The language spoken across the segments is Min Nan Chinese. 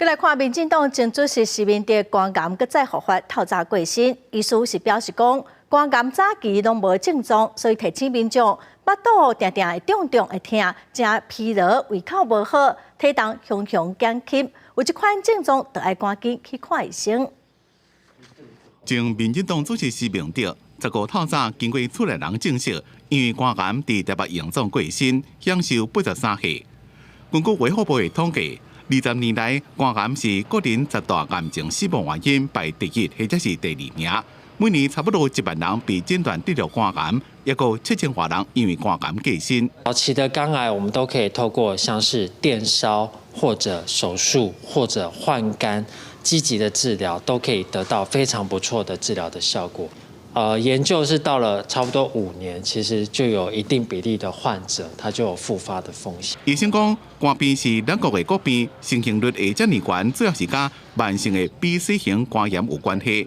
閣來看民進黨前主席施明德肝癌閣再復發，透早過身。醫師是表示講，肝癌早期攏無症狀，所以提醒民眾腹肚定定會脹脹會疼，誠疲勞、胃口無好、體重雄雄減輕，有這款症狀就愛趕緊去看醫生。前民進黨主席施明德15透早經過厝內人證實，因為肝癌佇台北榮總過身，享壽83歲。根據衛福部的統計，20年來，肝癌是國人十大癌症死亡原因排第一或者是第二名。每年差不多1萬人被診斷得著肝癌，抑閣7000外人因為肝癌過身。早期的肝癌，我們都可以透過像是電燒或者手術或者換肝，積極的治療，都可以得到非常不錯的治療的效果。研究是到了差不多5年，其實就有一定比例的患者，他就有復發的風險。醫生講，肝病是咱國的國病，盛行率會遮爾懸，主要是佮慢性的 B、 C 型肝炎有關係。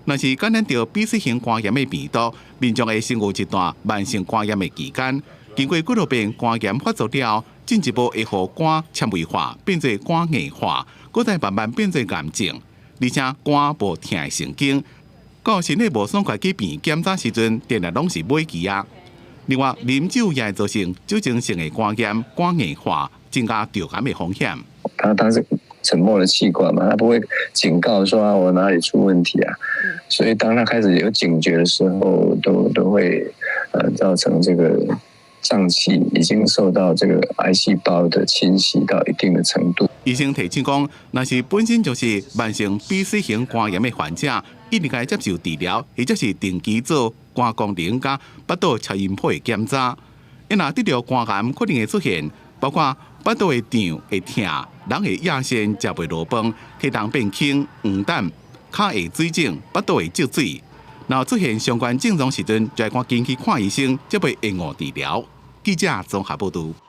若是感染著 B、 C 型肝炎的病毒，民眾會先有一段慢性肝炎的期間，經過幾落遍肝炎發作了後，進一步會予肝纖維化，變做肝硬化，閣再慢慢變做癌症，而且肝無疼的神經。到身體無爽快去病院檢查時陣，定定攏是尾期啊。另外，啉酒也會造成酒精性的肝炎、肝硬化，增加著癌的風險。它是沉默的器官嘛，它不會警告說啊，我哪裡出問題啊。所以當它開始有警覺的時候，都會造成這個臟器已經受到這個癌細胞的侵襲到一定的程度。醫生提醒講，若是本身就是慢性 B、C 型肝炎的患者，一定該接受治療，或者是定期做肝功能佮腹肚超音波的檢查。伊若得著肝癌，可能會出現包括腹肚會脹、會疼，人會吔線、食袂落飯、體重變輕、黃疸、跤會水腫、腹肚會積水。若出現相關症狀時陣，就愛趕緊去看醫生，才袂延誤治療。記者綜合報導。